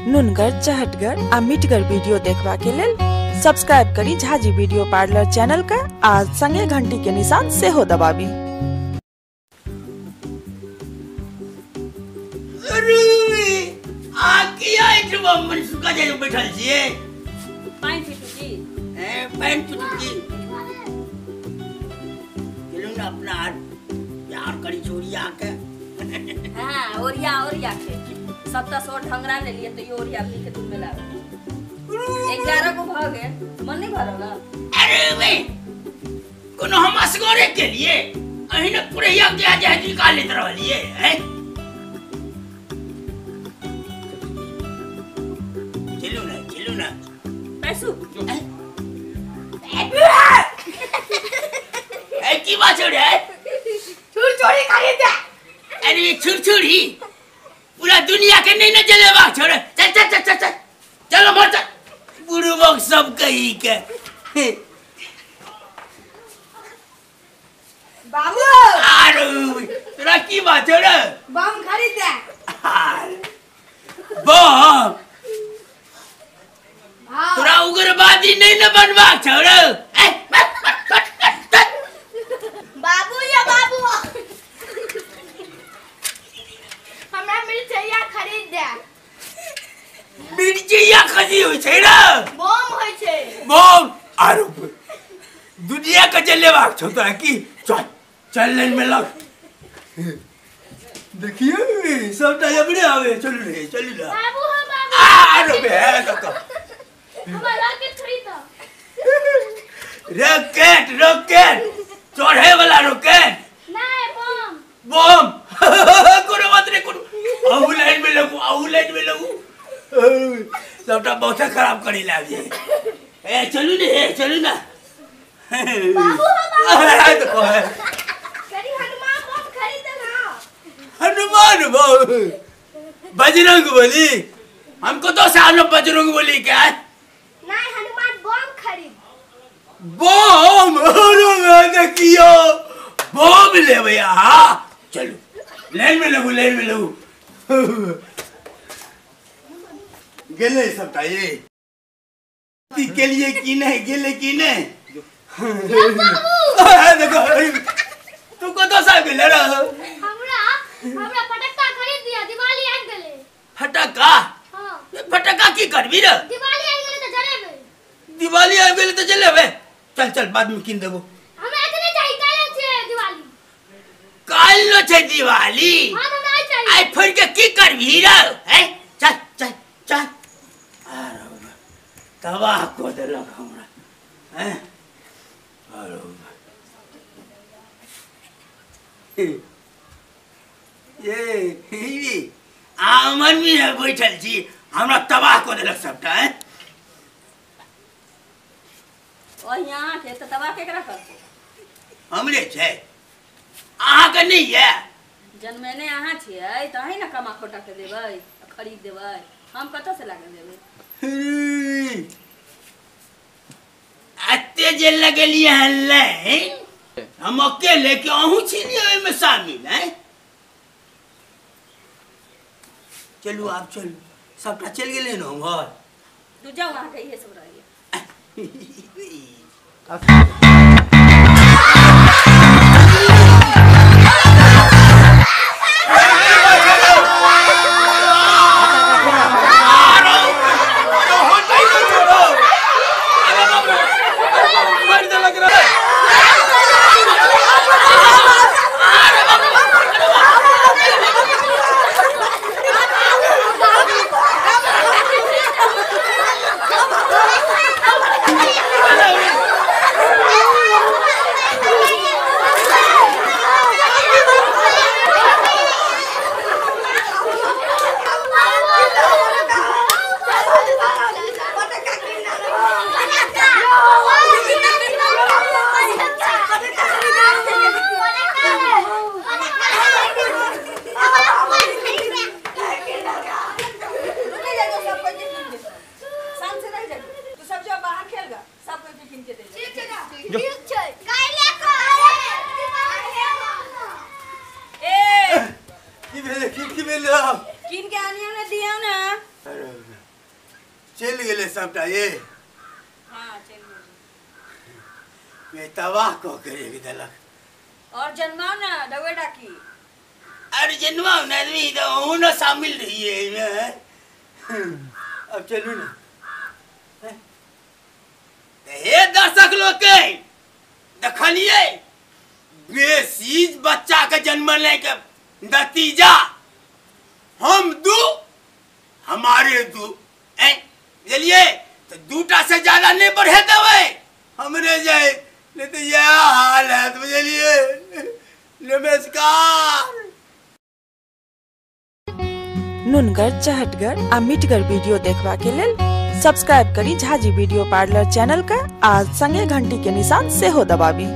नुनगर, चहटगर आ मिठगर वीडियो देखबा के लेल सब्सक्राइब करी झाजी वीडियो पार्लर चैनल का आ संगे घंटी के निशान सेहो दबाबी। अरे आ किया एठमा मन सुका जाय बैठल छियै? पानि पीटू की? ए पानि पीटू की? चलू ना अपना हाथ प्यार करी छोड़िया के। हां ओरिया ओरिया के सबटा सौ ढंगरा ले लिए तो यो ओरिया भी के तुम में लाग 11 को भ गेल मन नहीं भरल। अरे बे कोनो हम असगरे के लिए अहिने पुरैया के आज निकालैत रहलिए हैं। चलू ना चलू ना पैसू ए की बात रे? छुरछुरी खरीद दे। अरे छुरछुरी पूरा दुनिया के नहीं न जलेबा छोड़े। चल चल चल चल चलो मर चल बुढ़बक सब कही के। बाबू अरे तोरा की बात रे? बम खरीद दे। बम तोरा उग्रवादी नहीं न बनवा छोड़े। बाबू या बाबू हमरा मिर्चैया खरीद दे। मिर्चैया खरीद होय छै रे? बम होय छै। बम आरो दुनिया के जलेबाक छौ तोरा की? चल चल लाइन में लग। देखिए सबटा अपने आवे। चलू रे चलू रे बाबू। हम बाबू आरो बे तो हमरा रॉकेट खरीद। रॉकेट रॉकेट चढ़े वाला रॉकेट नहीं बम बम। कोनो बात नहीं कोनो आहू लाइन में लगू आहू लाइन में लगू। सबटा बहुत खराब करी लाग जे। ए चलू ने ए चलू ना बाबू। हम देखो है करी हनुमान बम खरीद ना। हनुमान बम बजरंग बली हमको तो सालो बजरंग बली क्या है? नहीं हनुमान बम खरीद। बम अरे मैं देखियो बम ले भैया। हां चलो लाइन में लगू लाइन में लगू। गेले सबटा ये के लिए की नहीं गेले की नहीं। देखो तू को तो साहब गेले रे? हमरा हमरा फटक्का खरीद दिया दिवाली आबि गेले। फटक्का? हां फटक्का की करबी रे? दिवाली आबि गेले त जलेबै। दिवाली आबि गेले त जलेबै। चल चल बाद में किन देबो। हमरा एतने चाही काल्हि छै दिवाली। काल्हि छै दिवाली? हां हमरा आइ चाही। आइ फोड़ के की करबी रे? हैं चल चल चल। अरे तबाह को देलक हमरा। हैं अरे ये आमन में बैठल छी हमरा तबाह को देलक सबटा। हैं ओ यहाँ के त तबाह केकरा करतै? हमरे छै अहाँ के नहीं है। जनमेने अहाँ छियै त अहीं ने कमा खोटा के देबै खरीद देबै हम कतऽ से लागे देबै? एते जे लगेलियै हन लाइन हम अकेले के अहूँ छी ने ओहिमे शामिल। हैं चलू आब चलू सबटा चलि गेलै ने उम्हर। तू जाउ अहाँ के इहे सब रहैया। अरे चलि गेलै सबटा ये। हाँ चलि गेलै। ये तबाह कऽ के राखि देलक। और जन्माओ ना डबे डाकी। अरे जन्माओ ना आदमी तो अहूँ ना शामिल रहिए एहिमे। अब चलू ना। हे दर्शक लोग के देखलिए बेसी बच्चा के जन्म के नतीजा हम दू हमारे दू बुझलिए तो दूटा से ज्यादा नहीं बढ़े देवे हमरे जाए नहीं तो यह हाल है। बुझलिए नमस्कार। नुनगर चहटगर आ मिठगर वीडियो देखबा के लेल सब्सक्राइब करी झाजी वीडियो पार्लर चैनल के आ संगे घंटी के निशान सेहो दबाबी।